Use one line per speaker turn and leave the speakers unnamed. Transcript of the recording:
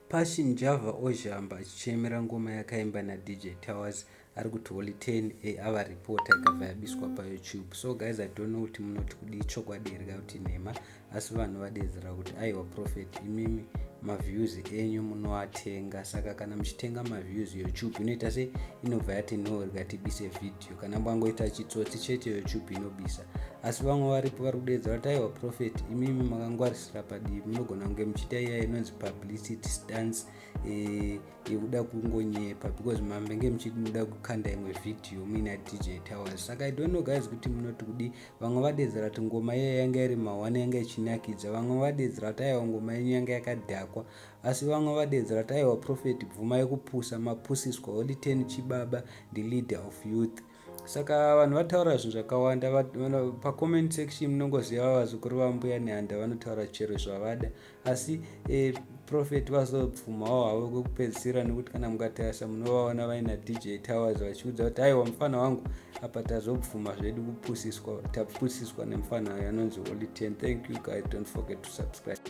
Passion Java ozhamba achichemera ngoma yakaimba naDJ Towers ari kuti Holy Ten ava reporter ikabva yabiswa paYouTube. So guys, I don't know kuti munoti kudii, chokwadi here kuti nhema, asi vanhu vadedzera kuti aiwa, prophet, imimi maviews enyu munoatenga. Saka kana muchitenga maviews, YouTube inoita sei? Inobva yati no, rikatibise vhidhiyo. Kana mbangoita chitsotsi chete, YouTube inobisa. Asi vamwe varipo vari kudedzera kuti aiwa, prophet, imimi makangwarisira padivi, munogona kunge muchiita iya inonzi publicity stunts yekuda kungonyepa because mambenge muchida kukanda imwe vhidhiyo muina DJ Towers. Saka I don't know guys kuti munoti kudi. Vamwe vadedzera kuti ngoma iya yanga iri mawane, yanga ichinakidza. Vamwe vadedzera kuti aiwa, ngoma yenyu yanga yakadhakwa. Asi vamwe vadedzera kuti aiwa, prophet, bvuma yekupusa, mapusiswa. Holy Ten chibaba, the leader of youth. Saka vanhu vataura zvinhu zvakawanda pacomment section. Munongoziva vazukuru vambuya Nehanda vanotaura chero zvavada. Asi prophet vazobvumawo havo kwekupedzisira, nekuti kana mukatarisa munovaona vaina DJ Towers vachiudza kuti aiwa, mufana wangu, apa tazobvuma zvedu kupusiswa, tapusiswa nemufana uyo anonzi Holy Ten. Thank you guys, don't forget to subscribe.